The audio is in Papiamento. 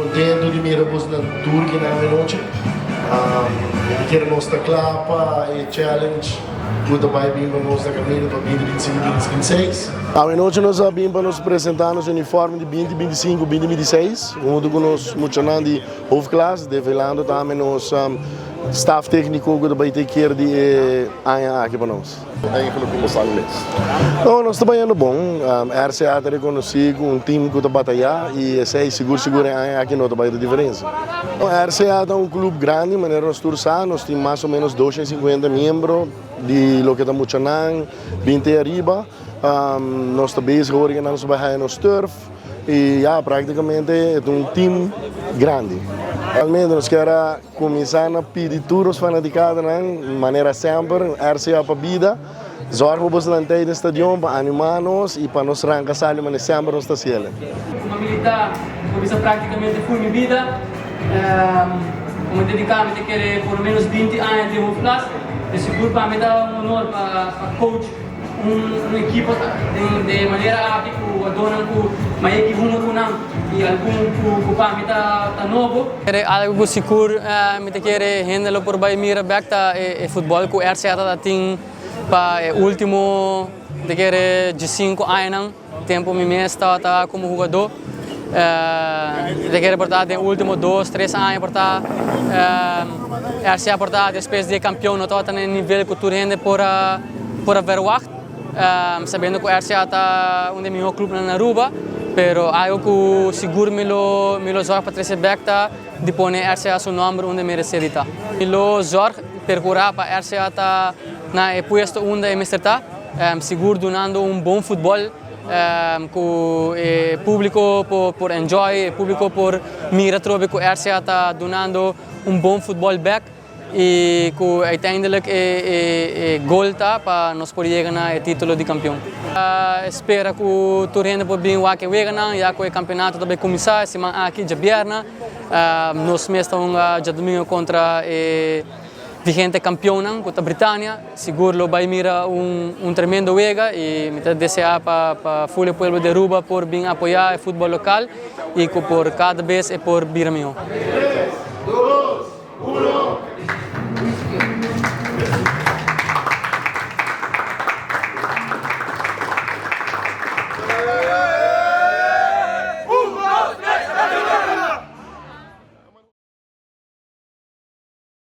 Contento di mira bosnan tur aki na anochi. Mi ta kere nos ta cla pa e challenge cu ta bay bin pa nos na camino pa 2025, 2026. Anochi nos a bin pa nos presenta nos uniforme di 2025, 2026 hunto cu nos muchanan di hoofdklas, develando tambe nos staf tecnico cu ta bay take care di e aña aki pa nos. Eigenlijk como sal mes? No, nos ta bayando bon. RCA ta reconoci cu un team cu ta bataya y esey sigur sigur e aña aki no ta bay ta diferencia. RCA ta un club grandi, manera nos tur sa, nos tin mas o menos 250 miembro di loke ta muchanan 20 ariba. Nos ta bezig awor cu nos bay haya nos turf y ya practicamente e ta un team grandi. Realmente nos kier a cuminsa na pidi tur nos fanaticadonan manera semper, RCA pa bida, zorg pa boso nan tey den stadion pa anima nos y pa nos ranca sali manera semper nos ta haciele. Como militar, cuminsa practicamente full mi bida. Como dedica mi ta kere por lo menos 20 aña den hoofdklas. De sigur pa mi ta un honor pa coach un ekipo den e manera aki ku jugadornan ku maya ki hunga ku nan i algun ku pa mi ta nobo. Algo ku sigur mi ta kere hende lo por bai mira bek ta e futbol ku RCA ta tin pa e ultimo mi ta kere diesinku añanan. Tempu mi mes tabata komo hugadó, mi ta kere por ta den ultimo dos, tres aña por ta RCA por ta despues di e kampion no tabata na e nivel ku tur hende por a por a verwagt, sabiendo ku RCA ta un di e mihó klupnan na Aruba, pero algo ku sigur mi lo mi lo zòrg pa trese bèk ta di pone RCA su nòmber unda e meresé di ta. Mi lo zòrg perkurá pa RCA ta na e puesto unda e mester ta. Sigur dunando un bon futbol ku e publico por enjoy, e publico por mira atrobe ku RCA ta dunando un bon futbol bek i ku uiteindelijk e gol ta pa nos por yega na e titulo di kampion. Spera ku tur hende por bin wak e weganan ya ku e kampeonato ta bai kuminsá e siman aki djabièrnè. Nos mes ta hunga djadumingu kontra e Vigente kampionnan ku ta Britania sigur lo bai mira un tremendo wega i mi ta deseá pa ful e pueblo di Aruba por bin apoyá e futbòl lokal i ku por kada bes e por bira mihó.